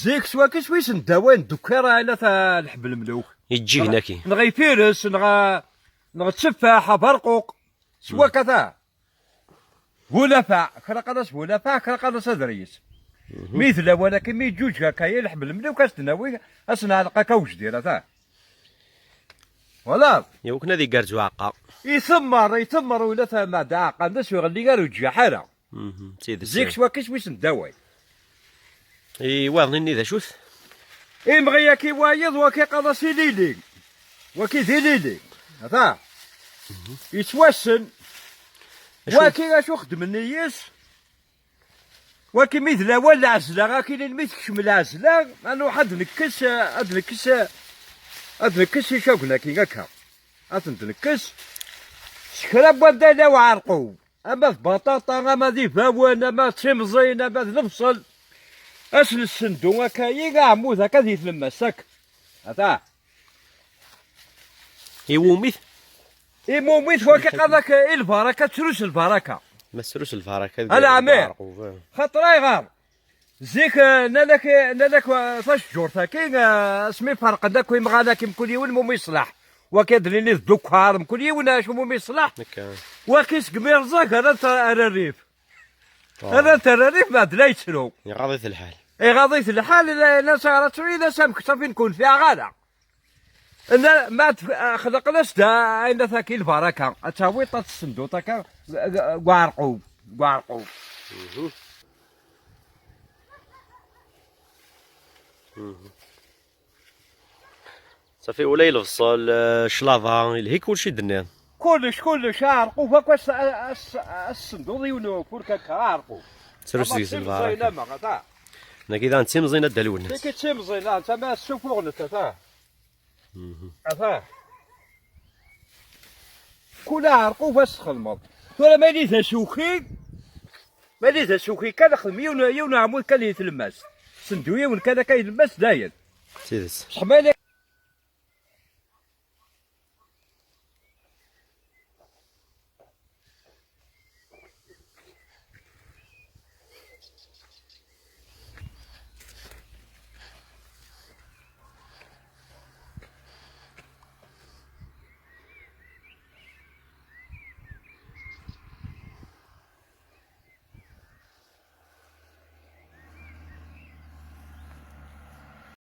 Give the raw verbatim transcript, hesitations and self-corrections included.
Zik s waki s wissen ddawayen ddukkir ɛinat lḥeb lemluk. Iǧǧigen aki. Neɣ ifires, neɣ, neɣ tteffaḥ, aberquq. S wakka ta. Bulafaɛ, kra qalas bulafaɛ, kra qalas adreyyes. Mi d lawan akken mi iǧuǧeg akka i lḥeb lemluk, as d-nawi, as neɛleq akka ujdir, ata. Voilà. Iwakken ad igerrez uɛeqqa. Itemmer, itemmer ula tama d aɛeqqa, d acu iɣelli ar uǧǧaḥ ara. Mhm, d tidet. Zik s wakis wissen daway. I waḍ-nni d acu-t? Imɣi-agi wayeḍ, waki qaḍ-as ilili. Waki d ilili. Ata. Yettwassen. Acu? Waki acu xedmen yes. Waki mi d lawan lɛezla, akilin mi tekcem lɛezla, ad nruḥ ad nekkes, ad nekkes, ad nekkes icagen-agi akka. Ad ten-nekkes. S kra n wanda yella uɛerqub. Ama d baṭaṭa, ama d ibawen, ama d timẓin, ama d lebṣel. Ass n ssendu akka, i aɛmud akka di tlemmast akk. Ata. Iwumi-t? Iwumi-t waki qaḍ-ak i lbaraka, ttrus lbaraka. Ma ttrus lbaraka, ala ɛmir. Xaṭer ayɣer? Zik, eh, nnan-ak, nnan-ak, eh, tacejjurt-agi, eh, asmi ferqen akk imɣan-agi mkul yiwen mumi yeṣleḥ. Waki ad nini d ddukar, mkul yiwen acu mumi yeṣleḥ. Akka. Waki segmi rẓag rran-t ar rrif. Ah. Rran-t ar rrif, mbeɛd la yettru. Iɣaḍ-it lḥal. Iɣaḍ-it lḥal, la, la s-, ara ttru, la s-, amek ṣafi nkun fiɣ ara. Nna, ma t-, xlaqen-as-d ayen ataki lbaraka, ad tawiḍ ad tessenduḍ akka, g-, g-, g uɛerqub, g uɛerqub. Mhm. Mhm. Safi, ula i lebṣel, eh, claḍa, ilhi kulci d-nniḍ. Kullec, kullec, aɛerqub akk as-, as-, as-, as-senduḍ yiwen ufurk akka, aɛerqub. Ttrus deg-s lbaraka. Ama d timẓin, ama, ata. Nagi daɣen d timẓin a Dda Lwennas. Tigi d timẓin, ah, tama ssufuɣen-t, ata. Mhm. Ata. Kul aɛerqub ad s-txedmeḍ. Tura ma yili d asuki, ma yili d asuki kan, xdem yiwen, yiwen uɛmud kan i tlemmast. Sendu yiwen kan akka i tlemmast dayen. D tidet. Bṣeḥ ma yili